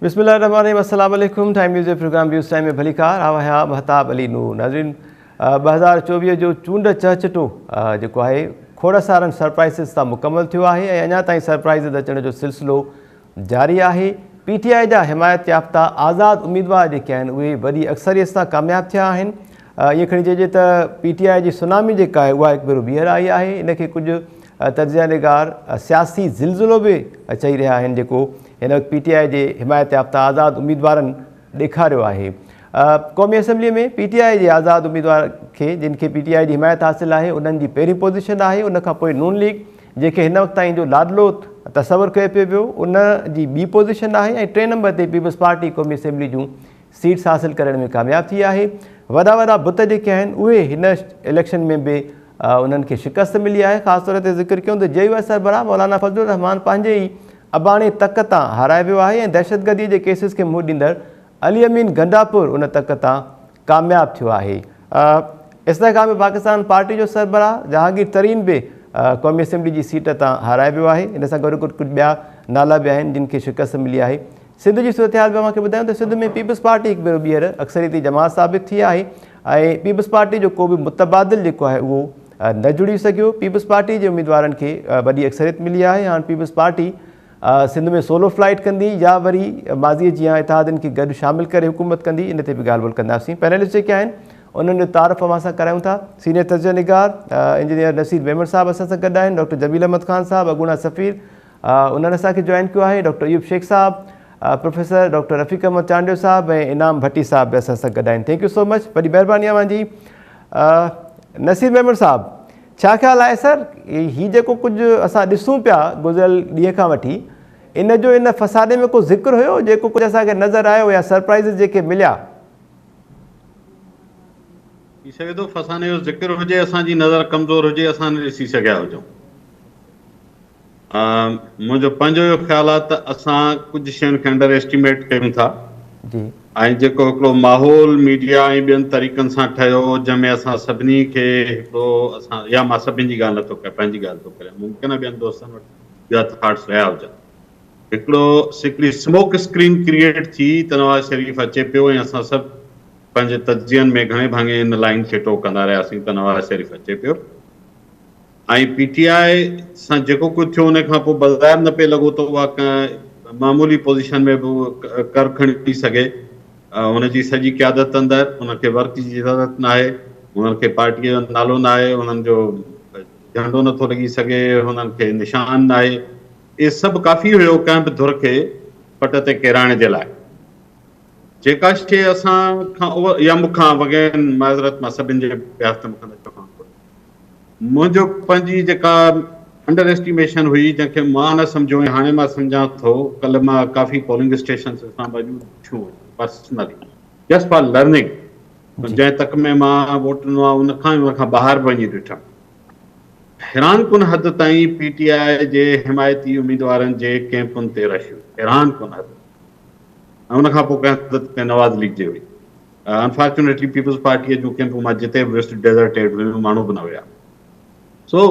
بسم الله الرحمن الرحيم السلام عليڪم ٽائيم نيوز جي پروگرام ويوز ٽائيم ۾ ڀليڪار آئون آهيان مهتاب علي نور ناظرين 2024 جو چونڊ چهچٽو جيڪو آهي کوڙ سارن سرپرائزز سان مڪمل ٿيو آهي ۽ اڃا تائين سرپرائزز اچڻ جو سلسلو جاري آهي پي ٽي آء جا حمايت يافته آزاد اميدوار جيڪي آهن اهي وڏي اڪثريت سان ڪامياب ٿيا آهن ائين کڻي چئجي ته پي ٽي آء جي سونامي جيڪا آهي اها هڪ ڀيرو ٻيهر آئي آهي ان کي ڪجهه تجزيه نگار سياسي زلزلو به چئي رهيا آهن جيڪو هن وقت پي ٽي آء جي حمايت يافته آزاد اميدوارن ڏيکاريو آهي. قومي اسيمبلي ۾ پي ٽي آء جي آزاد اميدوار کي جن کي پي ٽي آء جي حمايت حاصل آهي انهن جي پهرين پوزيشن آهي ان کان پوء نون ليگ جنهن کي هن وقت تائين جو لاڏلو تصور ڪيو پيو ويو ان جي ٻي پوزيشن آهي ۽ ٽئين نمبر تي پيپلز پارٽي قومي اسيمبلي جون سيٽس حاصل ڪرڻ ۾ ڪامياب ٿي آهي. وڏا وڏا بت جيڪي آهن اهي هن اليڪشن ۾ به انهن کي شڪست ملي آهي. خاص طور تي ذڪر ڪيون ته جي يو آء سربراهه مولانا فضل الرحمان پنهنجي ئي اباڻي تڪ تان هارائي ويو آهي ۽ دهشتگردي جي ڪيسز کي منهن ڏيندڙ علي امين گنڊاپور ان تڪ تان ڪامياب ٿيو آهي. استحڪام پاڪستان پارٽي جو سربراهه جهانگير ترين به قومي اسيمبلي جي سيٽ تان هارائي ويو آهي. ان سان گڏوگڏ ڪجهه ٻيا نالا به آهن جن کي شڪست ملي آهي. سنڌ جي صورتحال به اوهان کي ٻڌايون ته سنڌ ۾ پيپلز پارٽي هڪ ڀيرو ٻيهر اڪثريتي جماعت ثابت ٿي آهي ۽ پيپلز پارٽي جو ڪو به متبادل جيڪو آهي اهو نه جڙي سگهيو پيپلز پارٽي جي اميدوارن کي وڏي اڪثريت ملي آهي هاڻ پيپلز پارٽي سنڌ ۾ سولو فلائيٽ ڪندي يا وري ماضي جيان اتحادين کي گڏ شامل ڪري حڪومت ڪندي ان تي به ڳالهه ٻولهه ڪنداسين پينلسٽ جيڪي آهن انهن جو تعارف اوهان سان ڪرايون ٿا سينيئر تجزيه نگار انجنيئر نصير ميمڻ صاحب اسان سان گڏ آهن ڊاڪٽر جميل احمد خان صاحب اڳوڻا سفير انهن اسان کي جوائن ڪيو آهي ڊاڪٽر ايوب شيخ صاحب، پروفيسر ڊاڪٽر رفيق احمد چانڊيو صاحب ۽ انعام ڀٽي صاحب به اسان سان گڏ آهن thank you سو مچ وڏي مهرباني اوهان جي نصير ميمڻ صاحب ڇا خيال آهي سر هي جيڪو ڪجهه اسان ڏسون پيا گذريل ڏينهن کان وٺي ان جو ان فسادي ۾ ڪو ذڪر هيو جيڪو ڪجهه اسان کي نظر آيو يا سرپرائزز جيڪي مليا ٿي سگهي ٿو فساني جو ذڪر هجي اسان جي نظر ڪمزور هجي اسان نه ڏسي سگهيا هجون منهنجو پنهنجو اهو خيال آهي ته اسان ڪجهه شين کي انڊر ايسٽيميٽ ڪيون ٿا جي ۽ جيڪو هڪڙو ماحول ميڊيا ۽ ٻين طريقن سان ٺهيو جنهن ۾ اسان سڀني کي هڪڙو اسان يا مان سڀني جي ڳالهه نٿو ڪريان پنهنجي ڳالهه ٿو ڪريان ممڪن آهي ٻين دوستن وٽ ٻيا ٿاٽس رهيا هجن هڪڙو هڪڙي سموڪ اسڪرين ڪريئيٽ ٿي ته نواز شريف اچي پيو ۽ اسان سڀ پنهنجي تجزين ۾ گهڻي ڀاڱي ان لائين کي ٽو ڪندا رهياسين ته نواز شريف اچي پيو ۽ پي ٽي آء سان جيڪو ڪجهه ٿيو ان کان پوء بظاهر نه پئي لڳو ته اها ڪنهن معمولي پوزيشن ۾ به ڪر کڻي سگهي. ان جي سڄي قيادت اندر انهن کي ورڪ جي ضرورت ناهي، انهن کي پارٽيء جو نالو ناهي، انهن جو جهنڊو نه ٿو لڳي سگهي، انهن کي نشان ناهي. اهي سڀ ڪافي هيو ڪنهن به ڌر کي پٽ تي ڪيرائڻ جي لاء. جيڪا شيء اسان کان يا مون کان وغير معذرت مان سڀن جي بيهاف تي مون کان نه چوان ٿو. منهنجو پنهنجي جيڪا انڊر ايسٽيميشن هئي جنهن کي مان نه سمجهيو ۽ هاڻي مان سمجهان ٿو ڪلهه مان ڪافي پولنگ اسٽيشنس اسلام آباد جون ڏٺيون پرسنلي جسٽ فار لرننگ جنهن تڪ ۾ مان ووٽ ڏنو آهي ان کان ان کان ٻاهر به وڃي ڏٺم حيران ڪن حد تائين پي ٽي آء جي حمايتي اميدوارن جي ڪيمپن تي رش هئي حيران ڪن حد ۽ ان کان پوء ڪنهن حد تائين نواز ليگ جي هئي انفارچونيٽلي پيپلز پارٽيء جون ڪيمپون مان جتي به ويس ڊيزرٽيڊ هيون ماڻهو به نه هيا سو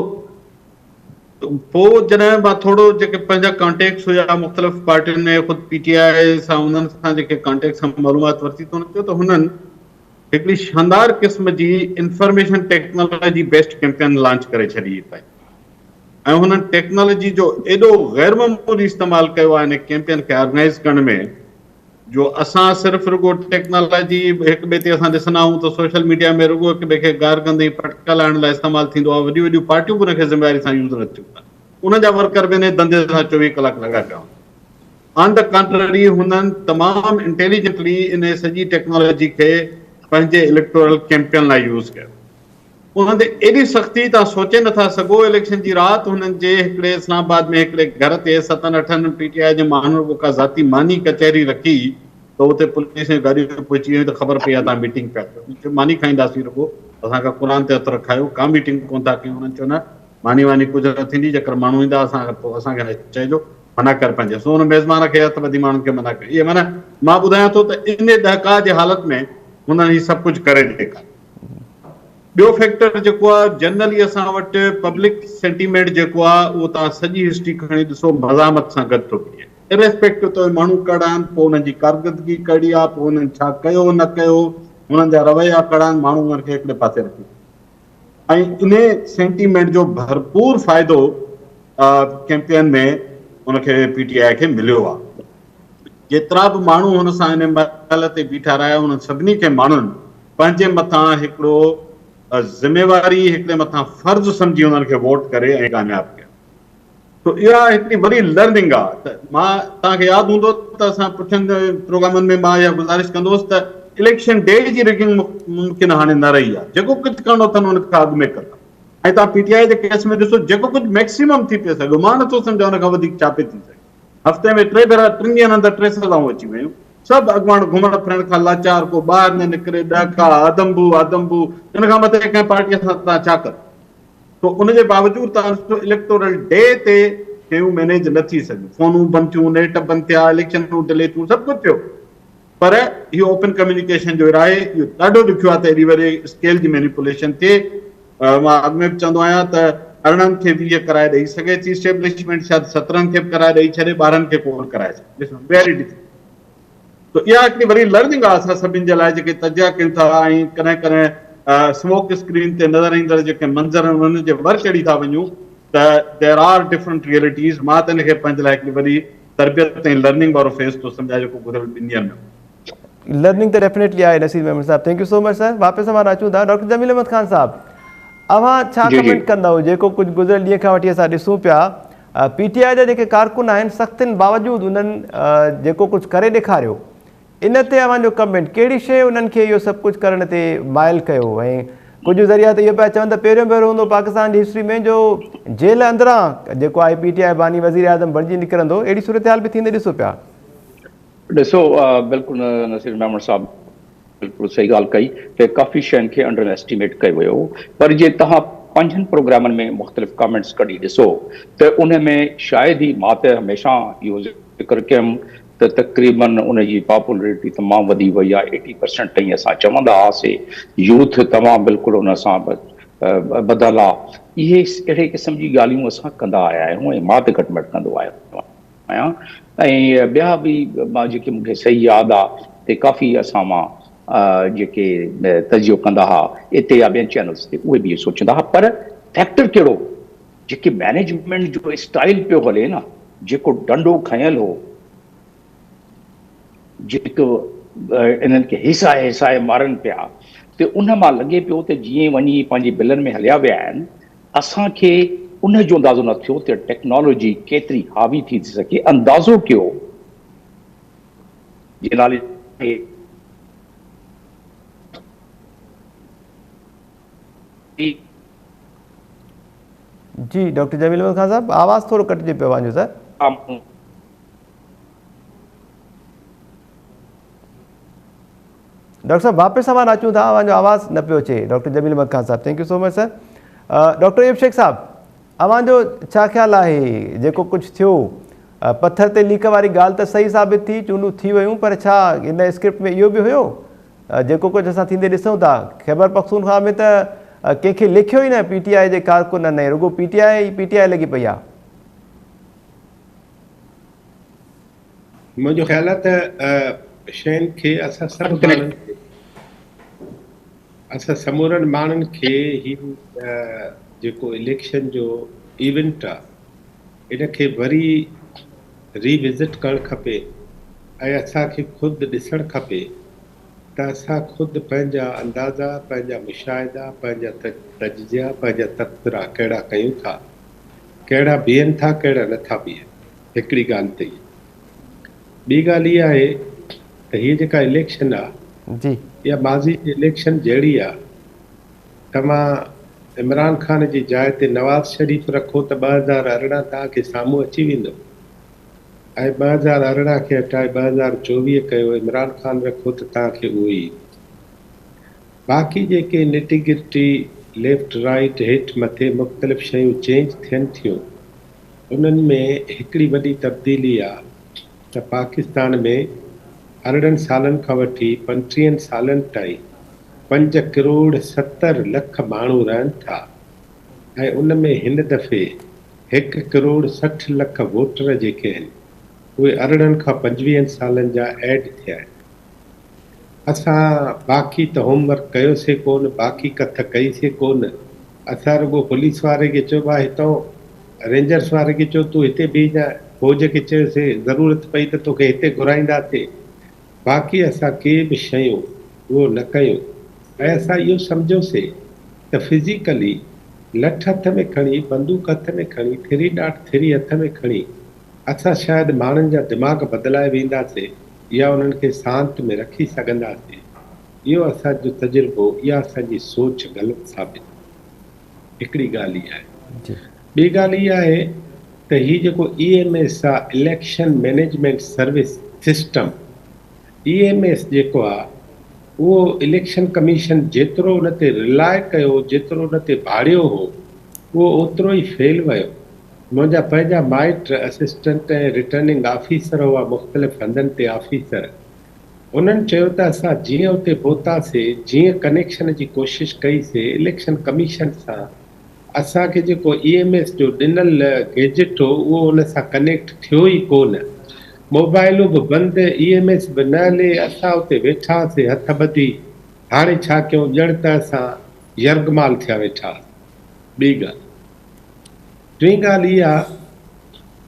پوء جڏهن مان ٿورو جيڪي پنهنجا ڪانٽيڪٽس هيا مختلف پارٽين ۾ خود پي ٽي آء سان انهن سان جيڪي ڪانٽيڪٽس سان معلومات ورتي ته انهن چيو ته هنن هڪڙي شاندار قسم جي information technology based campaign launch ڪري ڇڏي هئي ۽ هنن ٽيڪنالاجي جو ايڏو غير معمولي استعمال ڪيو آهي ان ڪيمپين کي آرگنائز ڪرڻ ۾ جو اسان صرف رڳو ٽيڪنالاجي هڪ ٻئي تي اسان ڏسندا آهيون ته سوشل ميڊيا ۾ رڳو هڪ ٻئي کي گار گند ۽ پٽڪا لاهڻ لاء استعمال ٿيندو آهي وڏيون وڏيون پارٽيون به ان کي ذميواري سان يوز نه ٿيون ڪن انهن جا ورڪر به انهي ڌنڌي سان 24 ڪلاڪ لڳا پيا هوندا آن the ڪانٽرري هنن تمام انٽيليجنٽلي انهي سڄي ٽيڪنالاجي کي پنهنجي اليڪٽورل ڪيمپين لاء يوز ڪيو. انهن تي ايڏي سختي توهان سوچي نٿا سگهو، اليڪشن جي رات هنن جي هڪڙي اسلام آباد ۾ هڪڙي گهر تي ستن اٺن پي ٽي آء جي ماڻهن رڳو ڪا ذاتي ماني ڪچهري رکي ته اتي پوليس جون گاڏيون پهچي ويون ته خبر پئي آهي توهان ميٽنگ پيا ڪيو، انهن چيو ماني کائينداسين رڳو اسان کان قرآن تي هٿ رکايو ڪا ميٽنگ ڪونه ٿا ڪيون، انهن چيو نه ماني واني ڪجهه نه ٿيندي جيڪر ماڻهو ايندا اسان کي پوء اسان کي نه چئجو منع ڪر پنهنجي سو ان ميزبان کي هٿ ٻڌي ماڻهن کي منع ڪيو اهي معنيٰ مان ٻڌايان ٿو ته انهي ڏهڪاء جي حالت ۾ هنن هي سڀ ڪجهه ڪري ڏيکاريو. ٻيو فيڪٽر جيڪو آ جنرلي اسان وٽ پبلڪ سينٽيمينٽ جيڪو آ اهو توهان سڄي هسٽري کڻي ڏسو مزاحمت سان گڏ ٿو بيهي. Irrespective ته اهي ماڻهو ڪهڙا آهن، پوء انهن جي ڪارڪردگي ڪهڙي آهي، پوء انهن ڇا ڪيو نه ڪيو، انهن جا رويا ڪهڙا آهن، ماڻهو انهن کي هڪڙي پاسي رکي ۽ انهي سينٽيمينٽ جو ڀرپور فائدو ڪيمپين ۾ ان کي پي ٽي آء کي مليو آهي. جيترا به ماڻهو هن سان انهي مهل تي بيٺا رهيا انهن سڀني کي ماڻهن پنهنجي مٿان هڪڙو ذميواري هڪڙي مٿان فرض سمجهي انهن کي ووٽ ڪري ۽ ڪامياب ڪيو. سو اها هڪڙي وڏي لرننگ آ ته مان توهان کي ياد هوندو ته اسان پٺين پروگرامن ۾ مان اها گذارش ڪندو هوس ته اليڪشن ڊي جي رگنگ ممڪن هاڻي نه رهي آ جيڪو ڪجهه ڪرڻو اٿن ان کان اڳ ۾ ڪندا ۽ توهان پي ٽي آء جي ڪيس ۾ ڏسو جيڪو ڪجهه ميڪسيمم ٿي پئي سگهيو مان نٿو سمجهان ان کان وڌيڪ ڇا پئي ٿي سگهي هفتي ۾ ٽي ڀيرا ٽن ڏينهن اندر ٽي سزائون اچي ويون سڀ اڳواڻ گهمڻ ڦرڻ کان لاچار ڪو ٻاهر نه نڪري ڏهڪا آدمبو آدمبو ان کان مٿي ڪنهن پارٽي سان توهان ڇا ڪندو سو ان جي باوجود توهان ڏسو اليڪٽورل ڊي تي شيون مينيج نه ٿي سگهيون، فونون بند ٿيون، نيٽ بند ٿيا، اليڪشنون ڊلي ٿيون، سڀ ڪجهه ٿيو پر اهو اوپن ڪميونيڪيشن جو آهي، اهو ڏاڍو ڏکيو آهي ته ايڏي وڏي اسڪيل جي مينيپوليشن ٿئي. مان اڳ ۾ به چوندو آهيان ته 18 کي 20 ڪرائي ڏئي سگهي ٿي اسٽيبلشمينٽ، شايد 17 کي به ڪرائي ڏئي ڇڏي، 12 کي ڪونه ڪرائي سگهي، ويري ڊفيڪلٽ. ته اها هڪڙي وڏي لرننگ آهي اسان سڀني جي لاء جيڪي تجزيا ڪيون ٿا ۽ ڪڏهن ڪڏهن اسموڪ اسڪرين تي نظر ايندڙ جيڪي منظر آهن انهن جي ور چڙهي ٿا وڃون ته There are different realities مان ته ان کي پنهنجي لاء هڪڙي وڏي تربيت ۽ لرننگ وارو فيز ٿو سمجهان جيڪو گذريل ٻن ڏينهن ۾ هو. لرننگ ته ڊيفينيٽلي آهي نصير ميمڻ صاحب thank you so much sir واپس اوهان ڏانهن اچون ٿا ڊاڪٽر جميل احمد خان صاحب اوهان ڇا ڪمينٽ ڪندؤ جيڪو ڪجهه گذريل ڏينهن کان وٺي اسان ڏسون پيا پي ٽي آء جا جيڪي ڪارڪن آهن سختين باوجود انهن جيڪو ڪجهه ڪري ڏيکاريو ان تي اوهان جو ڪمينٽ ڪهڙي شيء انهن کي اهو سڀ ڪجهه ڪرڻ تي مائل ڪيو ۽ ڪجهه ذريعا ته اهو پيا چون ته پهريون ڀيرو هوندو پاڪستان جي هسٽري ۾ جو جيل اندران جيڪو آهي پي ٽي آء باني وزير اعظم بڻجي نڪرندو اهڙي صورتحال به ٿيندي ڏسو پيا. ڏسو بلڪل نصير ميمڻ صاحب بلڪل صحيح ڳالهه ڪئي ته ڪافي شين کي انڊر ايسٽيميٽ ڪيو ويو پر جي توهان پنهنجن پروگرامن ۾ مختلف ڪامينٽس ڪڍي ڏسو ته ان ۾ شايد ئي مان ته هميشه اهو ذڪر ڪيم ته تقريبن ان جي پاپولرٽي تمام وڌي وئي آهي ايٽي پرسنٽ تائين اسان چوندا هئاسي يوٿ تمام بلڪل ان سان ٻڌل آهي اهي اهڙي قسم جي ڳالهيون اسان ڪندا آيا آهيون ۽ مان ته گهٽ ۾ گهٽ ڪندو آيو آهيان ۽ ٻيا به مان جيڪي مون کي صحيح ياد آ تي ڪافي اسان مان جيڪي تجزيو ڪندا ها اتي يا ٻين چينلز تي اهي به اهو سوچيندا ها پر فيڪٽر ڪهڙو جيڪي مينيجمينٽ جو اسٽائيل پيو هلي نه جيڪو ڏنڊو کنيل هو جيڪو انهن کي هيسائي هيسائي مارن پيا ته ان مان لڳي پيو ته جيئن وڃي پنهنجي بلن ۾ هليا ويا آهن اسان کي ان جو اندازو نه ٿيو ته ٽيڪنالاجي ڪيتري حاوي ٿي ٿي سگهي اندازو ڪيو جي نالي تي. جي ڊاڪٽر جميل احمد خان صاحب آواز ٿورو ڪٽجي پيو اوهان جو سر. ڊاڪٽر صاحب واپس اوهان اچون ٿا اوهان جو آواز نه پيو اچي ڊاڪٽر جميل احمد خان صاحب thank you so much sir doctor Ayub Shaikh صاحب اوهان جو ڇا خيال آهي جيڪو ڪجهه ٿيو پٿر تي ليڪ واري ڳالهه ته صحيح ثابت ٿي چونڊون ٿي ويون پر ڇا ان اسڪرپٽ ۾ اهو به هيو جيڪو ڪجهه اسان ٿيندي ڏسون ٿا خيبر پختونخوا ۾ ته ڪنهن کي ليکيو ئي نه پي ٽي آء جي ڪارڪنن ۽ رڳو P T I P T I لڳي پئي آهي. منهنجو خيال آهي ته شين کي اسان سڀ ماڻهن کي اسان سمورن ماڻهن کي هي جيڪو اليڪشن جو ايونٽ آهي ان کي وري ري وزٽ ڪرڻ کپي ۽ اسان کي خود ڏسڻ کپي ته اسان خود پنهنجا اندازا پنهنجا مشاهدا پنهنجا تجزيا پنهنجا تبصرا ڪهڙا ڪيون ٿا ڪهڙا بيهن ٿا ڪهڙا نٿا بيهن. هڪڙي ڳالهه ته هيء. ٻي ڳالهه اها آهي ته هيء جيڪا اليڪشن آ اها ماضي جي اليڪشن جهڙي آ. توهان عمران خان جي جاء تي نواز شريف رکو ته 2018 توهان کي سامهون اچي ويندو ۽ 2018 کي هٽائي 2024 ڪيو عمران خان رکو ته توهان کي اهو ئي ايندو. باقي جيڪي نٽي گرٽي، ليفٽ رائيٽ، هيٺ مٿي مختلف شيون چينج ٿين ٿيون انهن ۾ هڪڙي وڏي تبديلي آ ته پاڪستان ۾ 18 سالن کان وٺي پنٽيهن سالن تائين پنج ڪروڙ 70 لک ماڻهو رهن ٿا ۽ ان ۾ هن دفعي هڪ ڪروڙ 60 لک ووٽر جيڪي آهن اهي 18 کان پنجويهن سالن جا ايڊ ٿيا آهن. اسان باقي ته هوم ورڪ ڪيوسي ڪونه، باقي ڪٿ ڪئي سي ڪونه. اسان رڳو پوليس واري کي چيو ڀاء هتئون رينجرس واري کي چيو تون هتي بيهجانء، فوج کي چيوسي ضرورت پئي ته توکي هتي گهرائينداسي. باقي اسان ڪي به شيون اهو نه ڪيون ۽ اسان اهو سمجهيوسي ته فزيڪلي لٺ هٿ ۾ کڻي، بندوق هٿ ۾ کڻي، ٿري ڊاٽ ٿري هٿ ۾ کڻي اسان شايد ماڻهن جا دماغ بدلائي وينداسي يا انهن کي سانت ۾ رکي سگهنداسي. اهو اسان جو تجربو، اها اسان جي سوچ غلط ثابت ٿي. هڪڙي ڳالهه اها آهي. ٻي ڳالهه اها آهي ته هي جيڪو اي ايم ايس آ election management service system, E M S, جيڪو آ اهو اليڪشن ڪميشن جيترو ان تي رلاء ڪيو جيترو ان تي ڀاڙيو هو اهو اوترو ئي فيل ويو. منهنجا پنهنجا مائٽ اسسٽنٽ ۽ رٽرننگ آفيسر هئا مختلف هنڌن تي آفيسر انهن چيو ته اسان جيئن اتي پهتاسي جيئن ڪنيڪشن جي ڪوشش ڪئي سي اليڪشن ڪميشن سان اسان کي جيڪو اي ايم ايس جو ڏنل گيجٽ هو اهو ان سان ڪنيڪٽ ٿيو ئي ڪو نه موبائلون به بند اي ايم ايس به نه هلي اسان اتي ويٺاسي هٿ ٻڌي هاڻي ڇا ڪيون ڄڻ ته اسان يرغمال ٿيا ويٺا ٻي ڳالهه. ٽين ڳالهه اها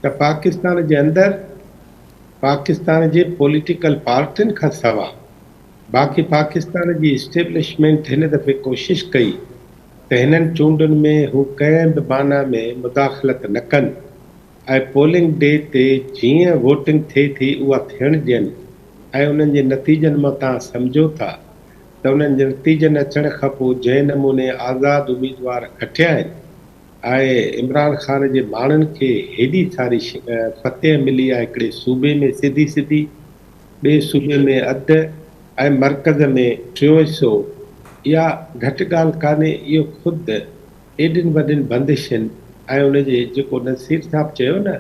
ته پاڪستان جي اندر پاڪستان جي پوليٽيڪل پارٽين کان سوا باقي پاڪستان جي اسٽيبلشمينٽ هن دفعي ڪوشش ڪئي ته هنن چونڊن ۾ هو ڪنهن به معنيٰ ۾ مداخلت نه ڪن ۽ پولنگ ڊي تي جيئن ووٽنگ ٿئي ٿي اها ٿيڻ ڏين ۽ انهن جي نتيجن مان توهان سمجهو ٿا ته انهن جي نتيجن اچڻ کانپوء جنهن نموني آزاد اميدوار کٽيا آهن ۽ عمران خان جي ماڻهن کي هيڏي ساري فتح ملي آهي هڪڙي صوبي ۾ سڌي سڌي، ٻئي صوبي ۾ اڌ ۽ مرڪز ۾ ٽيون حصو، اها گهٽ ڳالهه ڪانهي، اهو خود ايڏين وڏين بندشن ۽ ان جي جيڪو نصير صاحب چيو نه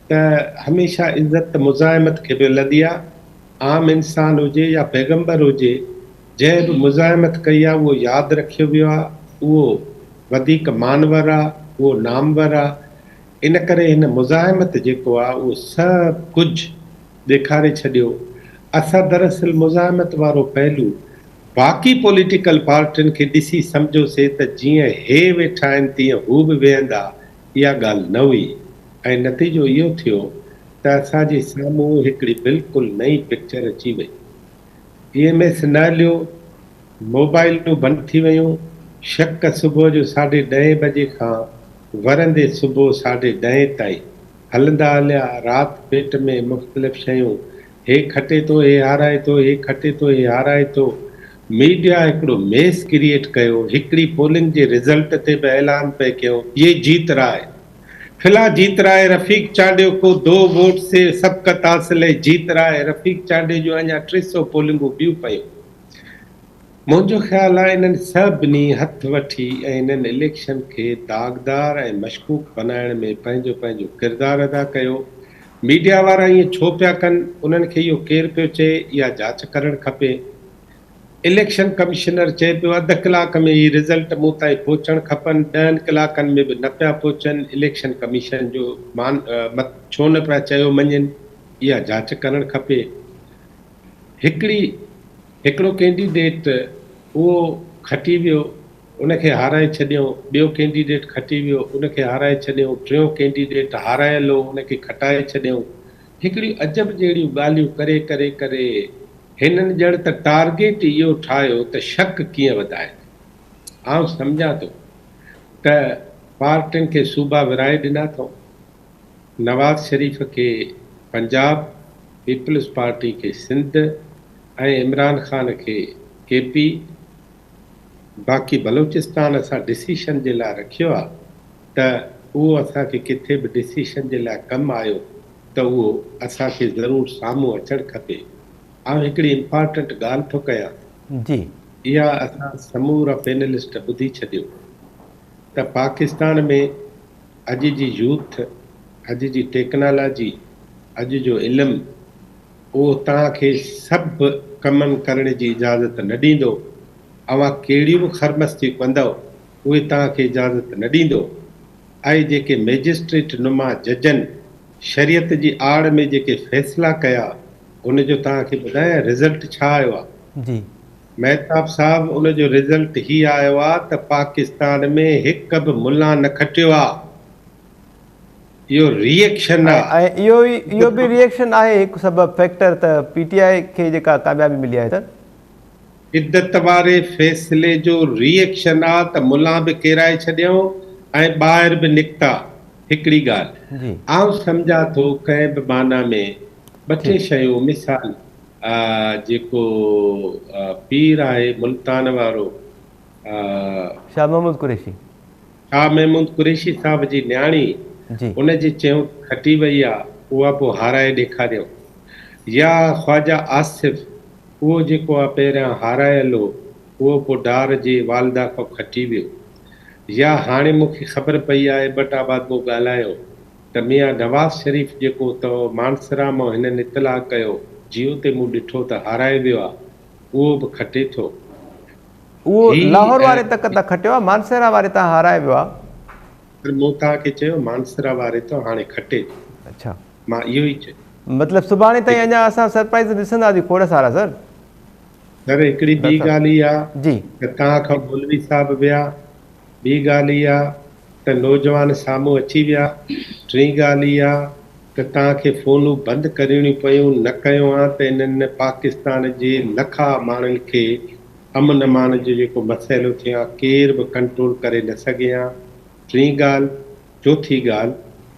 ته هميشه عزت مزاحمت کي ملندي آهي، عام انسان هجي يا پيغمبر هجي، جنهن به مزاحمت ڪئي آ، اهو ياد رکيو ويو آ، اهو وڌيڪ مانور آ، اهو نامور آ. ان ڪري هن مزاحمت جيڪو آ، اهو سڀ ڪجهه ڏيکاري ڇڏيو. اسان دراصل مزاحمت وارو پهلو باقي پوليٽيڪل پارٽين کي ڏسي سمجهوسي ته جيئن هي ويٺا آهن تيئن هو به ويهندا، اها ڳالهه نه هئي ۽ نتيجو اهو ٿيو ته اسان جي سامهون هڪڙي بلڪل نئين پڪچر اچي وئي. اي ايم ايس نه هليو، موبائلون بند ٿي ويون، شڪ صبح جو ساڍي ڏهين بجي کان ورندي صبح ساڍي ڏهين تائين هلندا هليا، رات پيٽ ۾ مختلف شيون، هي کٽي ٿو، هي هارائي ٿو، هي کٽي ٿو، هي هارائي ٿو، ميڊيا هڪڙو ميس ڪريئيٽ ڪيو، هڪڙي پولنگ جي رزلٽ تي به اعلان پئي ڪيو، يي جيت رها هي. فلاں جيت رها هي، رفيق چانڊيو ڪو دو ووٽ سي سبقت حاصل هي، جيت رها هي، رفيق چانڊيو جون اڃا 300 پولنگون ٻيون پيون. منهنجو خيال آهي انهن سڀني هٿ وٺي ۽ انهن اليڪشن کي داغدار ۽ مشڪوڪ بنائڻ ۾ پنهنجو پنهنجو ڪردار ادا ڪيو. ميڊيا وارا ائين ڇو پيا ڪن، انهن کي اهو ڪير پيو چئي، اها جاچ ڪرڻ کپي. اليڪشن ڪمشنر چئي پيو اڌ ڪلاڪ ۾ هي رزلٽ مون تائين پهچڻ کپن، ڏهن ڪلاڪن ۾ به نه پيا پهچن، اليڪشن ڪميشن جو مان مت ڇو نه پيا چيو مڃين، اها جاچ ڪرڻ کپي. هڪڙي هڪڙو ڪينڊيڊيٽ اهو کٽي ويو، ان کي هارائي ڇڏيائون، ٻيو ڪينڊيڊيٽ کٽي ويو، ان کي هارائي ڇڏيائون، ٽيون ڪينڊيڊيٽ هارايل هو، ان کي کٽائي ڇڏيائون. هڪڙيون عجب جهڙيون ڳالهيون ڪري ڪري ڪري هنن ڄڻ ته ٽارگيٽ ئي اهو ٺاهيو ته شڪ ڪيئن وڌائجي. آئون سمجهان ٿو ته پارٽين کي صوبا ورهائي ڏنا اٿئون. نواز شريف کي پنجاب، پيپلز پارٽي کي سنڌ ۽ عمران خان کي ڪي پي، باقي بلوچستان اسان ڊسيشن جي لاء رکيو آ ته اهو اسان کي ڪٿي به ڊسيشن جي لاء ڪم آيو ته اهو اسان کي ضرور سامهون اچڻ کپي. آئون هڪڙي امپارٽنٽ ڳالهه ٿو ڪيان. جي. اها اسان سمورا پينلسٽ ٻڌي ڇڏيو ته پاڪستان ۾ اڄ جي يوٿ، اڄ جي ٽيڪنالاجي، اڄ جو علم اهو توهان کي سڀ ڪمن ڪرڻ جي اجازت نه ڏيندو. اوهان ڪهڙيون به خرمستيون ڪندؤ، اهي توهان کي اجازت نه ڏيندو. ۽ جيڪي مئجسٽريٽ نما ججن شريعت جي آڙ ۾ جيڪي فيصلا ڪيا ان جو توهان کي ٻڌايان رزلٽ ڇا آيو آ؟ جي. مهتاب صاحب ان جو رزلٽ هي آيو آ ته پاڪستان ۾ هڪ به ملان نه کٽيو آ. اهو ري ايڪشن آ. ۽ اهو ئي اهو به ري ايڪشن آهي هڪ سبب فيڪٽر ته پي ٽي آء کي جيڪا ڪاميابي ملي آهي سر. عدت واري فيصلي جو ري ايڪشن آ ته ملان به ڪيرائي ڇڏيائون ۽ ٻاهر به نڪتا. هڪڙي ڳالهه آئون سمجهان ٿو ڪنهن به معنيٰ ۾ ٻه ٽي شيون مثال جيڪو پير آهي ملتان وارو. شاهه محمود قريشي. شاهه محمود قريشي صاحب جي نياڻي ان جي چيون ته کٽي وئي آ اها پوء هارائي ڏيکاريائون يا خواجه آصف اهو جيڪو آ پهريان هارايل هو اهو پوء ڊار جي والده کان کٽي ويو يا هاڻي مون کي خبر پئي آ ايبٽ آباد مون ڳالهايو ته ميان نواز شريف جيڪو ته مانسرا مان هنن اطلاع ڪيو جيو تي مون ڏٺو ته هارائي ويو آ اهو به کٽي ٿو. اهو لاهور واري تڪ تان کٽيو آ مانسهرا واري تان هارائي ويو آ. پر مون توهان کي چيو مانسهرا واري تان هاڻي کٽي ٿو. اڇا. مان اهو ئي چيو. مطلب سڀاڻي تائين اڃا اسان سرپرائيز ڏسنداسين کوڙ سارا سر. سر هڪڙي ٻي ڳالهه اها ته توهان کان مولوي صاحب ويا، ٻي ڳالهه اها ته نوجوان سامهون اچي ويا، ٽين ڳالهه اها ته توهان کي فونون بند ڪرڻيون پيون، نه ڪيو ها ته انهن پاڪستان جي لکها ماڻهن کي امن امان جو جيڪو مسئلو ٿيو ها ڪير به ڪنٽرول ڪري نه سگهي ها، ٽين ڳالهه، چوٿين ڳالهه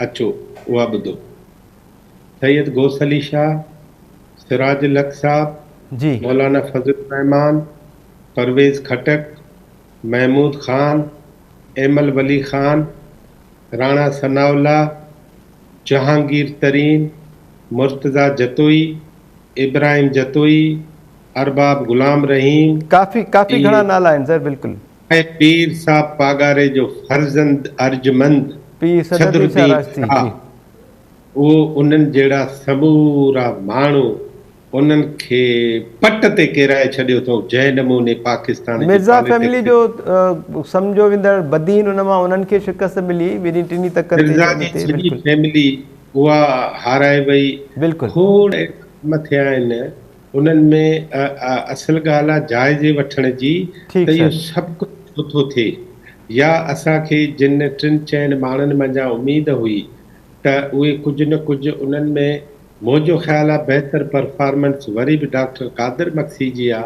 اچو اها ٻڌو. سيد غوث علي شاهه، سراج الحق صاحب، مولانا فضل الرحمان، پرويز خٽڪ، محمود خان، ايمل ولي خان، راڻا ثناء الله، جهانگير ترين، مرتضيٰ جتوئي، ابراهيم جتوئي، ارباب غلام رحيم، ڪافي ڪافي گهڻا نالا آهن سر بلڪل. ۽ پير صاحب پاڳاري جو فرزند ارجمند پير صدر الدين شاهه راشدي جي. اهو انهن جهڙا سمورا ماڻهو انهن کي پٽ تي ڪيرائي ڇڏيو اٿئون جنهن نموني پاڪستان جي مرزا فيملي جو سمجهيو ويندڙ بدين ان مان انهن کي شڪست ملي ٻنهي ٽنهي تڪن تي مرزا جي سڄي فيملي اها هارائي وئي کوڙ اهڙا ڪم ٿيا آهن انهن ۾ اصل ڳالهه آهي جائزي وٺڻ جي ته اهو سڀ ڪجهه ڇو ٿو ٿئي يا اسان کي جن ٽن چئن ماڻهن منجهان اميد هئي ته اهي ڪجهه نه ڪجهه انهن ۾ منهنجو خيال آ بهتر پرفارمنس وري به ڊاڪٽر قادر مگسي جي آ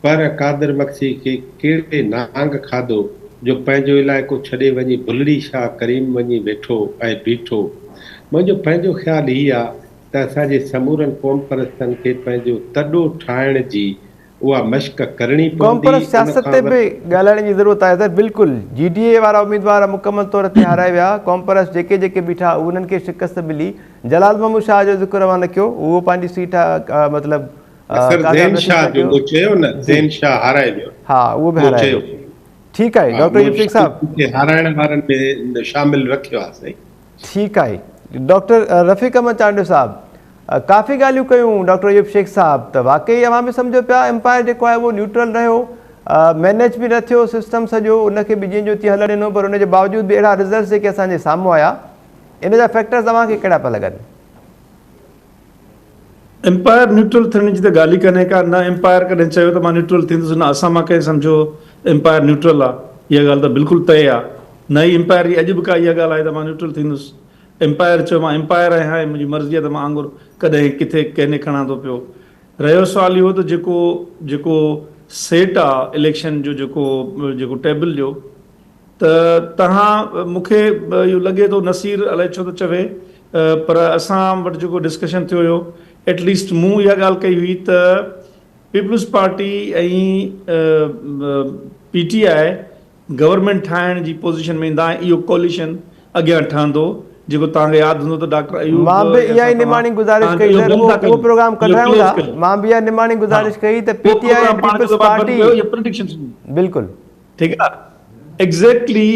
پر قادر مگسي کي ڪهڙي نانگ کاڌو جو پنهنجو علائقو ڇڏي وڃي بلڙي شاهه ڪريم وڃي ويٺو ۽ بيٺو منهنجو پنهنجو خيال هي آ ته اسان جي سمورن قومپرستن کي پنهنجو تڏو ٺاهڻ جي اها مشق ڪرڻي پوندي قومپرست ان سياست کان تي به وڌيڪ. ڳالهائڻ جي ضرورت آهي سر بلڪل جي ڊي اي وارا اميدوار مڪمل طور تي هارائي ويا قومپرست جيڪي جيڪي بيٺا انهن کي شڪست ملي جلال محمود شاهه جو ذڪر اوهان نه ڪيو اهو پنهنجي سيٽ مطلب سر ڪامياب زين نه ٿي شاهه جو سگهيو مون چيو نه جي زين شاهه هارائي ويو ها اهو به مون هارائي چيو ويو ٺيڪ آهي ها ڊاڪٽر مون ايوب شيخ صاحب کي هارائڻ وارن ۾ شامل رکيو آهي سائين. ٺيڪ آهي ڊاڪٽر رفيق احمد چانڊيو صاحب ڪافي ڳالهيون ڪيون ڊاڪٽر ايوب شيخ صاحب ته واقعي اوهان به سمجهو پيا امپائر جيڪو آهي اهو نيوٽرل رهيو مينيج به نه ٿيو سسٽم سڄو ان کي به جيئن جو تيئن هلڻ ڏنو پر ان جي باوجود به اهڙا رزلٽس جيڪي اسان جي سامهون آيا ان جا فيڪٽرز اوهان کي ڪهڙا پيا لڳن؟ امپائر نيوٽرل ٿيڻ جي ته ڳالهه ئي ڪانهي ڪا نه امپائر ڪڏهن چيو ته مان نيوٽرل ٿيندس نه اسان مان ڪنهن سمجهيو امپائر نيوٽرل آ اها ڳالهه ته بلڪل طئي آ نه ئي امپائر جي اڄ به ڪا اها ڳالهه آهي ته مان نيوٽرل ٿيندس امپائر چيو مان امپائر آهيان ۽ منهنجي مرضي آ ته مان آڱر ڪڏهن ڪٿي ڪنهن ڏي کڻان ٿو پيو رهيو سوال اهو ته جيڪو جيڪو سيٽ آ اليڪشن جو جيڪو جيڪو ٽيبل جو ته توهان مون کي اهو لڳي ٿو نصير الائي ڇو ٿو چوي پر اسان وٽ جيڪو ڊسڪشن ٿيو هيو ايٽ ليسٽ مون اها ڳالهه ڪئي هئي ته peoples party ۽ P T I government ٺاهڻ جي پوزيشن ۾ ايندا ۽ اهو ڪوليشن اڳيان ٺهندو جيڪو توهان کي ياد هوندو ته ڊاڪٽر ايوب مان به اها ئي نماڻي گذارش ڪئي سر اهو پروگرام ڪڍرايون ٿا مان به اها نماڻي گذارش ڪئي ته P T I ۽ peoples party بلڪل ٺيڪ آ ايگزيڪٽلي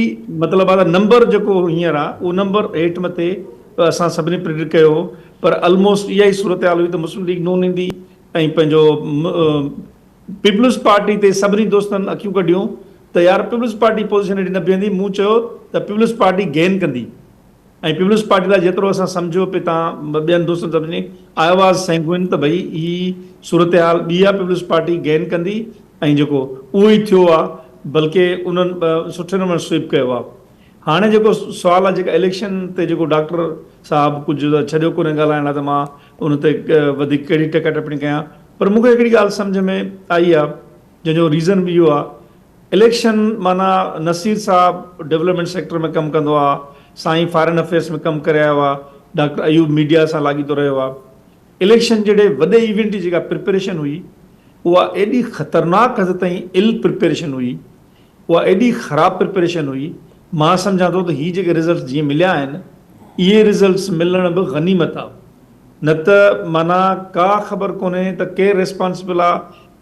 مطلب آ ته نمبر جيڪو هينئر آ اهو نمبر هيٺ مٿي اسان سڀني پريڊڪٽ ڪيو هو پر الموسٽ اها ئي صورتحال هئي ته مسلم ليگ نون ايندي ۽ پنهنجو پيپلز پارٽي تي سڀني دوستن اکيون ڪڍيون ته يار پيپلز پارٽي پوزيشن اهڙي نه بيهندي مون چيو ته پيپلز پارٽي گين ڪندي. ۽ پيپلز پارٽي لاء جيترو اسان سمجهيو پئي تان ٻين دوستن سڀني I was سينگوئن ته ڀئي هي صورتحال ٻي آ پيپلز پارٽي گين ڪندي ۽ جيڪو اهو ئي ٿيو آ بلڪه انهن سٺي نموني سوئپ ڪيو آ. هاڻي جيڪو سوال آ جيڪا اليڪشن تي جيڪو ڊاڪٽر صاحب ڪجهه ته ڇڏيو ڪونهي ڳالهائڻ لاء ته مان ان تي وڌيڪ ڪهڙي ٽيڪا ٽپڻي ڪيان پر مون کي هڪڙي ڳالهه سمجهه ۾ آئي آ جنهن جو ريزن به اهو آ اليڪشن معنيٰ نصير صاحب ڊولپمينٽ سيڪٽر ۾ ڪم ڪندو آ سائين فارين افيئرس ۾ ڪم ڪري آيو آ ڊاڪٽر ايوب ميڊيا سان لاڳيتو رهيو آ اليڪشن جهڙي وڏي ايونٽ جي جيڪا پريپريشن هئي اها ايڏي خطرناڪ حد تائين ال پريپريشن هئي اها ايڏي خراب پريپريشن هئي، مان سمجهان ٿو ته هي جيڪي رزلٽس جيئن مليا آهن، اهي رزلٽس ملڻ به غنيمت آ، نه ته معنيٰ ڪا خبر ڪونهي ته ڪير ريسپانسبل آ،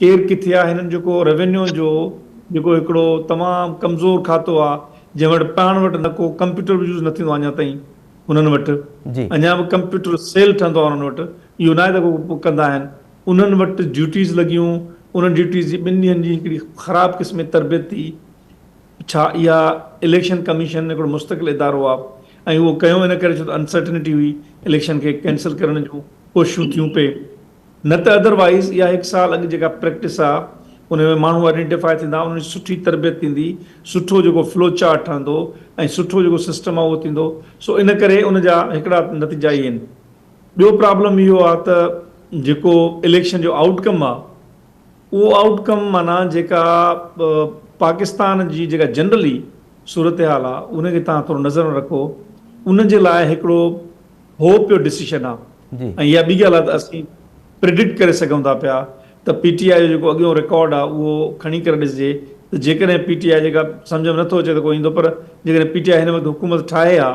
ڪير ڪٿي آ، هنن جيڪو ريونيو جو جيڪو هڪڙو تمام ڪمزور کاتو آ، جنهن وٽ پاڻ وٽ نه ڪو ڪمپيوٽر به يوز نه ٿيندو آ اڃا تائين انهن وٽ اڃا به ڪمپيوٽر سيل ٺهندو آ انهن وٽ، اهو ناهي ته ڪو ڪندا آهن، انهن وٽ ڊيوٽيز لڳيون، انهن ڊيوٽيز جي ٻن ڏينهن جي هڪڙي خراب قسم جي تربيت ٿي. ڇا اها اليڪشن ڪميشن هڪڙو مستقل ادارو آ ۽ اهو ڪيو ان ڪري ڇو ته انسرٽنٽي هئي، اليڪشن کي ڪينسل ڪرڻ جون ڪوششون ٿيون پئي نه ته ادروائيز اها هڪ سال اڳ جيڪا پريڪٽس آ ان ۾ ماڻهو آئيڊينٽيفائي ٿيندا، انهن جي سٺي تربيت ٿيندي، سٺو جيڪو فلو چارٽ ٺهندو ۽ سٺو جيڪو سسٽم آ اهو ٿيندو سو ان ڪري ان جا هڪڙا نتيجا اهي آهن. ٻيو پرابلم اهو آ ته جيڪو اليڪشن جو آئوٽ ڪم آ اهو آئوٽ ڪم معنيٰ جيڪا پاڪستان جي جيڪا جنرلي صورتحال آ ان کي توهان ٿورو نظر ۾ رکو ان جي لاء هڪڙو هوپ جو ڊسيشن آ ۽ اها ٻي ڳالهه آ ته اسين پريڊڪٽ ڪري سگهون ٿا پيا ته پي ٽي آء جو جيڪو اڳيون رڪارڊ آ اهو کڻي ڪري ڏسجي ته جيڪڏهن پي ٽي آء جيڪا سمجهه ۾ نٿو اچي ته ڪو ايندو پر جيڪڏهن پي ٽي آء هن وقت حڪومت ٺاهي ها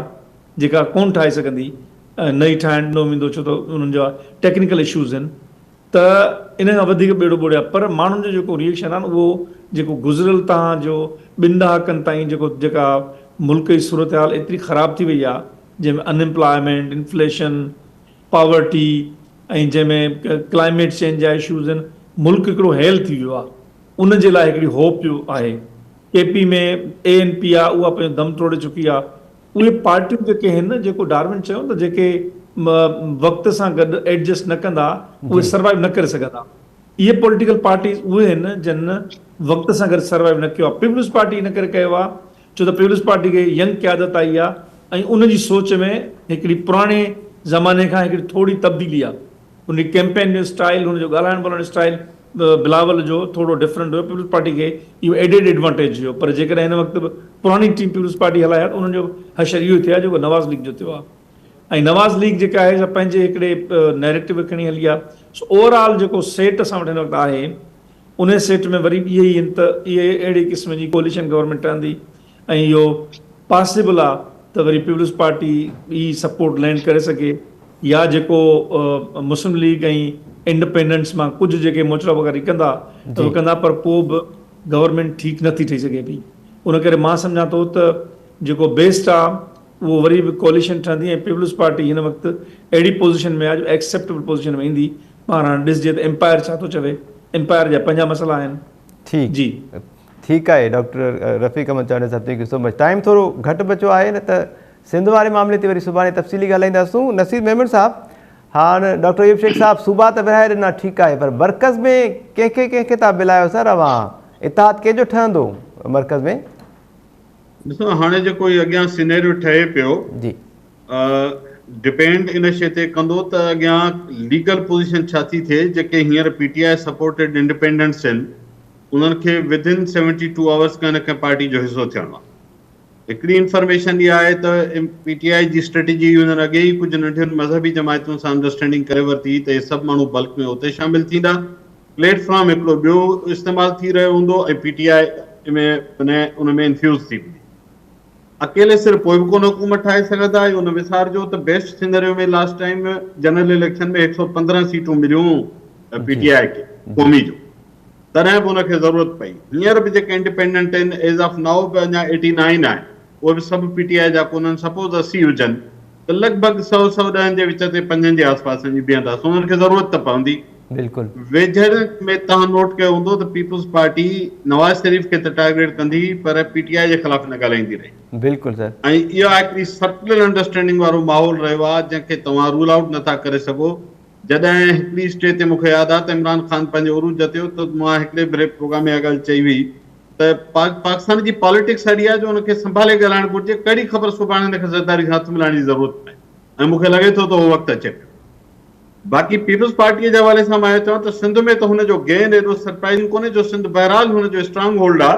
جيڪا ڪونه ٺاهي سگهندي ۽ نه ئي ٺاهڻ ڏنو ويندو ڇو ته انهن جا ٽيڪنيڪل اشوز آهن ته ان کان وڌيڪ ٻيڙو ٻوڙيا پر ماڻهن جو جيڪو ريئڪشن آهي نه اهو جيڪو گذريل تهان جو ٻن ڏهاڪن تائين جيڪو جيڪا ملڪ جي صورتحال ايتري خراب ٿي وئي آهي جنهن ۾ ان امپلائمينٽ انفليشن پاورٽي ۽ جنهن ۾ ڪلائميٽ چينج جا اشوز آهن ملڪ هڪڙو هيل ٿي ويو آهي ان جي لاء هڪڙي هوپ جو آهي ڪي پي ۾ اي اين پي آهي اها پنهنجو دم ٽوڙي چڪي آهي اهي پارٽيون جيڪي هن جيڪو ڊارون چيو ته جيڪي وقت سان گڏ ايڊجسٽ نه ڪندا اهي سروائيو نه ڪري سگهندا. اهي پوليٽيڪل پارٽيز اهي هن جن وقت سان گڏ سروائيو نه ڪيو آهي. پيپلز پارٽي ان ڪري ڪيو آهي ڇو ته پيپلز پارٽي کي ينگ قيادت آئي آهي ۽ ان جي سوچ ۾ هڪڙي پراڻي زماني کان هڪڙي ٿوري تبديلي آهي. هن جي ڪيمپين جو اسٽائيل، هن جو ڳالهائڻ ٻولهائڻ جو اسٽائيل بلاول جو ٿورو ڊفرنٽ هيو، پيپلز پارٽي کي اهو ايڊيڊ ايڊوانٽيج هيو پر جيڪڏهن هن وقت به پراڻي ٽيم پيپلز پارٽي هلائي ها ته انهن جو حشر اهو ئي ٿئي ها جيڪو نواز ليگ جو ٿيو آهي ۽ نواز ليگ جيڪا آهي سا پنهنجي هڪڙي نيريٽو کي کڻي هلي آهي سو اوور آل جيڪو سيٽ اسان وٽ هن وقت آهي انهي سيٽ ۾ وري به اهي ئي آهن ته اهي اهڙي قسم جي ڪوئليشن گورنمينٽ ٺهندي ۽ اهو پاسيبل آ ته وري پيپلز پارٽي ئي سپورٽ لينڊ ڪري سگهي يا جيڪو مسلم ليگ ۽ انڊپينڊنٽس مان ڪجهه جيڪي موچڙا وغيره ڪندا ته اهي ڪندا پر پوء به گورنمينٽ ٺيڪ نه ٿي ٺهي سگهي پئي ان ڪري مان سمجهان ٿو ته جيڪو بيسٽ آ اهو وري به ڪوئليشن ٺهندي ۽ پيپلز پارٽي هن وقت اهڙي پوزيشن ۾ آ جو ايڪسيپٽيبل پوزيشن ۾ ايندي پاڻ هاڻ ڏسجي ته امپائر ڇا ٿو چوي امپائر جا پنهنجا مسئلا آهن ٺيڪ جي. ٺيڪ آهي ڊاڪٽر رفيق احمد چانڊيو صاحب thank you so much time ٿورو گهٽ بچو آهي نه ته سنڌ واري معاملي تي وري سڀاڻي تفصيلي ڳالهائينداسون نصير ميمڻ صاحب هاڻ ڊاڪٽر ايوب شيخ صاحب صوبا ته ورهائي ڏنا ٺيڪ آهي پر مرڪز ۾ ڪنهن کي ڪنهن کي ٿا ملايو سر اوهان اتحاد ڪنهن جو ٺهندو مرڪز ۾؟ ڏسو هاڻي جيڪو هي اڳيان سينيريو ٺهي پيو جي ڊپينڊ ان شي تي ڪندو ته اڳيان ليگل پوزيشن ڇا ٿي ٿئي جيڪي هينئر P T I supported independents آهن انهن کي ود ان 72 آورز ڪنهن نه ڪنهن پارٽي جو حصو ٿيڻو آهي. هڪڙي انفارميشن اها آهي ته پي ٽي آء جي اسٽريٽجي انهن اڳي ئي ڪجهه ننڍين مذهبي جماعتن سان انڊرسٽينڊنگ ڪري ورتي هئي ته اهي سڀ ماڻهو بلڪ ۾ اتي شامل ٿيندا. پليٽ فارم هڪڙو ٻيو استعمال ٿي رهيو هوندو ۽ پي ٽي آء ۾ ان ۾ انفيوز ٿي ويندي. اڪيلي سر پوء به ڪونه حڪومت ٺاهي سگهندا اهو نه وسارجو ته best scenario ۾ last time general election ۾ 115 سيٽون مليون پي ٽي آء کي قومي جو. تڏهن به ان کي ضرورت پئي. هينئر به جيڪي انڊيپينڊنٽ آهن ايز آف نائو به اڃا ايٽي نائين آهن اهي به سڀ پي ٽي آء جا ڪونهن سپوز 80 هجن ته لڳ ڀڳ سئو سئو ڏهن جي وچ تي پنجن جي آس پاس وڃي بيهندا سو انهن کي ضرورت ته پوندي. بلڪل. ويجهڙ ۾ توهان نوٽ ڪيو هوندو ته پيپلز پارٽي نواز شريف کي ته ٽارگيٽ ڪندي هئي پر پي ٽي آء جي خلاف نه ڳالهائيندي رهي. بلڪل سر. ۽ اها هڪڙي سٽل انڊرسٽينڊنگ وارو ماحول رهيو آهي جنهن کي توهان رول آئوٽ نه ٿا ڪري سگهو. جڏهن هڪڙي اسٽيج تي مون کي ياد آهي ته عمران خان پنهنجي عروج تي هو ته مان هڪڙي ڀيري پروگرام ۾ اها ڳالهه چئي هئي ته پاڪستان جي پاليٽڪس اهڙي آهي جو ان کي سنڀالي ڳالهائڻ گهرجي ڪهڙي خبر سڀاڻي هن کي زرداري سان هٿ ملائڻ جي ضرورت پئي ۽ مون کي لڳي ٿو ته اهو وقت اچي پيو. باقي پيپلز پارٽيء جي حوالي سان مان اهو چوان ته سنڌ ۾ ته هن جو گين ايڏو سرپرائزنگ ڪونهي جو سنڌ بهرحال هن جو اسٽرانگ هولڊ آ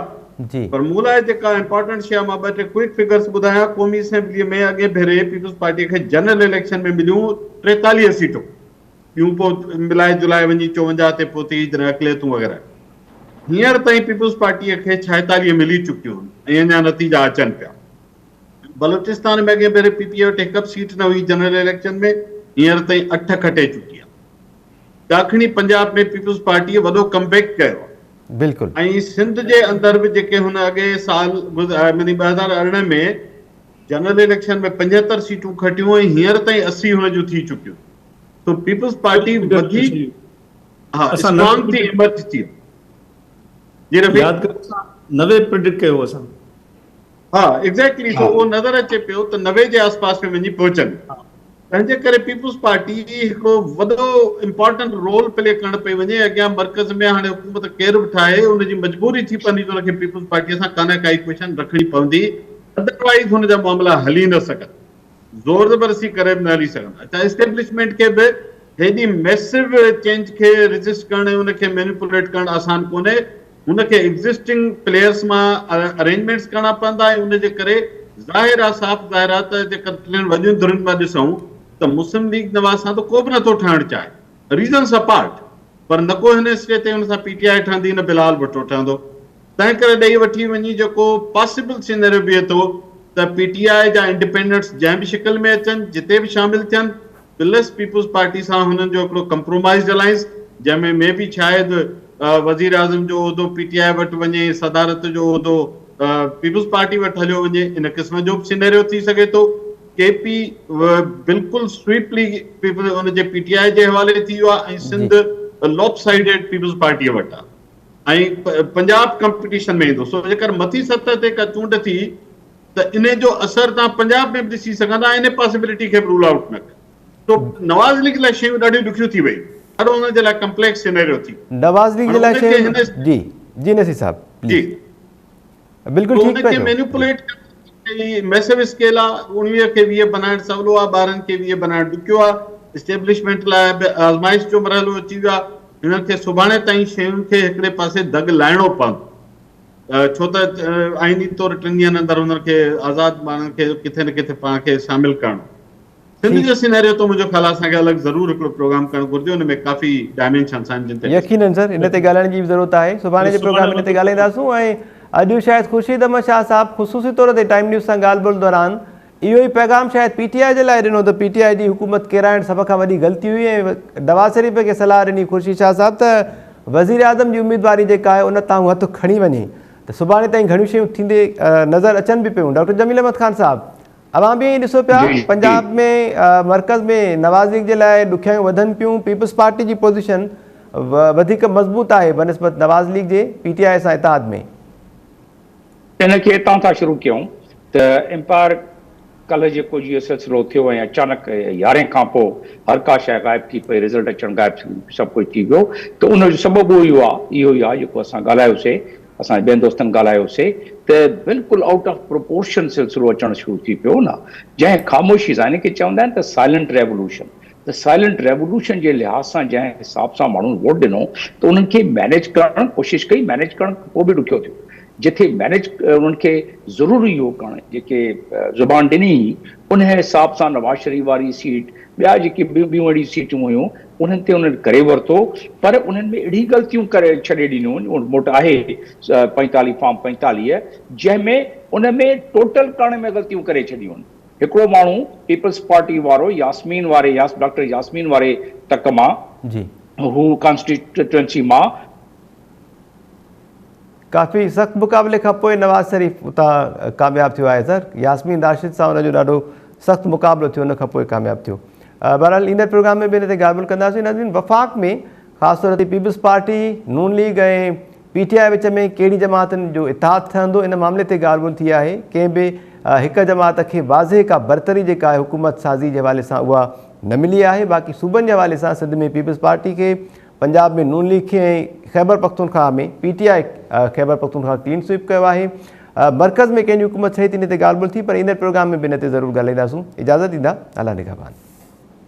پر مون لاء جيڪا امپارٽنٽ شيء آ مان ٻه ٽي ڪوئڪ فگرس ٻڌايان قومي اسيمبليء ۾ اڳئين ڀيري پيپلز پارٽيء کي جنرل اليڪشن ۾ مليون 43 سيٽون ٻيون پوء ملائي جلائي وڃي 54 تي پهتي جڏهن اقليتون وغيره هينئر تائين پيپلز پارٽيء کي 46 ملي چڪيون آهن ۽ اڃا نتيجا اچن پيا. بلوچستان ۾ اڳئين ڀيري پي پي وٽ هڪ به سيٽ نه هئي جنرل اليڪشن ۾ هينئر تائين اٺ کٽي چڪي آهي. ڏاکڻي پنجاب ۾ پيپلز پارٽيء وڏو ڪم بيڪ ڪيو آهي. بلڪل. ۽ سنڌ جي اندر به جيڪي هن اڳئين سال يعني 2018 ۾ جنرل اليڪشن ۾ 75 سيٽون کٽيون ۽ هينئر تائين 80 هن جون ٿي چڪيون سو پيپلز پارٽي وڌيڪ ها اسٽرانگ ٿي ايمرج ٿي جي رفيق. ياد ڪريو اسان 90 پريڊڪٽ ڪيو هو اسان. ها ايگزيڪٽلي سو اهو نظر اچي پيو ته 90 جي آس پاس ۾ وڃي پهچندي تنهن جي ڪري پيپلز پارٽي هڪڙو وڏو امپارٽنٽ رول پلي ڪرڻ پئي وڃي اڳيان مرڪز ۾ هاڻي حڪومت ڪير به ٺاهي ان جي مجبوري ٿي پوندي ته ان کي پيپلز پارٽي سان ڪا نه ڪا ايڪويشن رکڻي پوندي ادروائيز هن جا معاملا هلي نه سگهندا. زور زبردستي ڪري به نه هلي سگهندا. اڇا اسٽيبلشمينٽ کي به هيڏي ميسو چينج کي ريزسٽ ڪرڻ ۽ ان کي مينيپوليٽ ڪرڻ آسان ڪونهي. هن کي ايگزسٽنگ پليئرس مان ارينجمينٽس ڪرڻا پوندا ۽ ان جي ڪري ظاهر آهي صاف ظاهر آهي ته جيڪر ٽن وڏين ڌرين مان ڏسون ته مسلم ليگ نواز سان ته ڪو به نٿو ٺهڻ چاهي ريزنس اپارٽ پر نه ڪو هن اسٽيج تي هن سان پي ٽي آء ٺهندي نه بلاول ڀٽو ٺهندو. تنهن ڪري ڏئي وٺي وڃي جيڪو پاسيبل سينيريو بيهي ٿو ته پي ٽي آء جا انڊيپينڊنٽس جنهن به شڪل ۾ اچن جتي به شامل ٿين پلس پيپلز پارٽي سان هنن جو هڪڙو ڪمپرومائزڊ الائنس جنهن ۾ مي بي شايد وزير اعظم جو عهدو پي ٽي آء وٽ وڃي صدارت جو عهدو پيپلز پارٽي وٽ هليو وڃي ان قسم جو به سينيريو ٿي سگهي ٿو. ڪي پي بلڪل سوئپلي پيپلز ان جي پي ٽي آء جي حوالي ٿي ويو آهي ۽ سنڌ لاپ سائيڊيڊ پيپلز پارٽي وٽ آهي. ۽ پنجاب ڪمپٽيشن ۾ ايندو سو جيڪر مٿي سطح تي ڪا چونڊ ٿي ته انهي جو اثر توهان پنجاب ۾ به ڏسي سگهندا ۽ انهي پاسيبلٽي کي به رول آئوٽ نه ڪيو سو نواز ليگ لاء شيون ڏاڍيون ڏکيون ٿي ويون ڏاڍو انهن جي لاء ڪمپليڪس سينيريو ٿي ويو. نواز ليگ جي لاء شيون جي جي نصير صاحب پليز. بلڪل ٺيڪ پيا چئو. ان کي مينيپوليٽ ڪرڻ ميسو اسڪيل آ 19 کي 20 بنائڻ سولو آ 12 کي 20 بنائڻ ڏکيو آ اسٽيبلشمينٽ لاء به آزمائش جو مرحلو اچي ويو آ هنن کي سڀاڻي تائين شين کي هڪڙي پاسي دڳ لائڻو پوندو ڇو ته آئيني طور ٽن ڏينهن اندر هنن کي آزاد ماڻهن کي ڪٿي نه ڪٿي پاڻ کي شامل ڪرڻو سنڌ جو سيناريو ته منهنجو خيال آهي اسان کي الڳ ضرور هڪڙو پروگرام ڪرڻ گهرجي ان ۾ ڪافي ڊائمينشنس آهن جن تي يقينن سر ان تي ڳالهائڻ جي به ضرورت آهي سڀاڻي جي پروگرام ۾ ان تي ڳالهائينداسون ۽ اڄ شايد خورشيد احمد شاهه صاحب خصوصي طور تي ٽائيم نيوز سان ڳالهه ٻولهه دوران اهو ئي پيغام شايد پي ٽي آء جي لاء ڏنو ته پي ٽي آء جي حڪومت ڪيرائڻ سڀ کان وڏي غلطي هئي ۽ نواز شريف کي صلاح ڏني خورشيد شاهه صاحب ته وزيراعظم جي اميدواري جيڪا آهي ان تان هو هٿ کڻي وڃي ته سڀاڻي تائين گهڻيون شيون ٿيندي نظر اچن به پيون ڊاڪٽر جميل احمد خان صاحب اوهان به ائين ڏسو پيا پنجاب ۾ مرڪز ۾ نواز ليگ جي لاء ڏکيائيون وڌن پيون پيپلز پارٽي جي پوزيشن وڌيڪ مضبوط آهي بنسبت نواز ليگ جي پي ٽي آء سان اتحاد ۾. ان کي اتان ٿا شروع ڪيون ته امپائر ڪلهه جيڪو جيئن سلسلو ٿيو ۽ اچانڪ يارهين کان پوء هر ڪا شيء غائب ٿي پئي رزلٽ اچڻ غائب ٿي سڀ ڪجهه ٿي ويو ته ان جو سبب اهو ئي اهو ئي آهي جيڪو اسان ڳالهايوسي اسان جي ٻين دوستن ڳالهايو سي ته بلڪل آئوٽ آف پروپورشن سلسلو اچڻ شروع ٿي پيو نه جنهن خاموشي سان ان کي چوندا آهن ته سائلنٽ ريولوشن ته سائلنٽ ريولوشن جي لحاظ سان جنهن حساب سان ماڻهن ووٽ ڏنو ته انهن کي مينيج ڪرڻ ڪوشش ڪئي مينيج ڪرڻ پوء به ڏکيو ٿيو جتي مينيج انهن کي ضروري هو ڪرڻ جيڪي زبان ڏني هئي ان حساب سان نواز شريف واري سيٽ ٻيا جيڪي ٻيون ٻيون اهڙيون سيٽون هيون انهن تي انهن ڪري ورتو پر انهن ۾ اهڙي غلطيون ڪري ڇڏي ڏنيون ان موٽ آهي 45 فارم 45 جنهن ۾ ان ۾ ٽوٽل ڪرڻ ۾ غلطيون ڪري ڇڏيون هڪڙو ماڻهو پيپلز پارٽي وارو ياسمين واري ڊاڪٽر ياسمين واري تڪ مان جي هو ڪانسٽيٽوئنسي مان ڪافي سخت مقابلي کان پوء نواز شريف اتان ڪامياب ٿيو آهي سر ياسمين راشد سان ان جو ڏاڍو سخت مقابلو ٿيو ان کان پوء ڪامياب ٿيو بهرحال ايندڙ پروگرام ۾ به ان تي ڳالهه ٻولهه ڪنداسين ناظرين وفاق ۾ خاص طور تي Peoples Party, Noon League ۽ P T I وچ ۾ ڪهڙي جماعتن جو اتحاد ٺهندو ان معاملي تي ڳالهه ٻولهه ٿي آهي. ڪنهن به هڪ جماعت کي واضح ڪا برتري جيڪا آهي حڪومت سازي جي حوالي سان اها نه ملي آهي. باقي صوبن جي حوالي سان سنڌ ۾ پيپلز پارٽي کي، پنجاب ۾ نون ليگ کي ۽ Khyber Pakhtunkhwa ۾ P T I Khyber Pakhtunkhwa clean sweep ڪيو آهي. مرڪز ۾ ڪنهن جي حڪومت ٺهي ٿي ان تي ڳالهه ٻولهه ٿي پر ايندڙ پروگرام ۾ به ان تي ضرور ڳالهائينداسون. اجازت ڏيندا. الله نگهبان.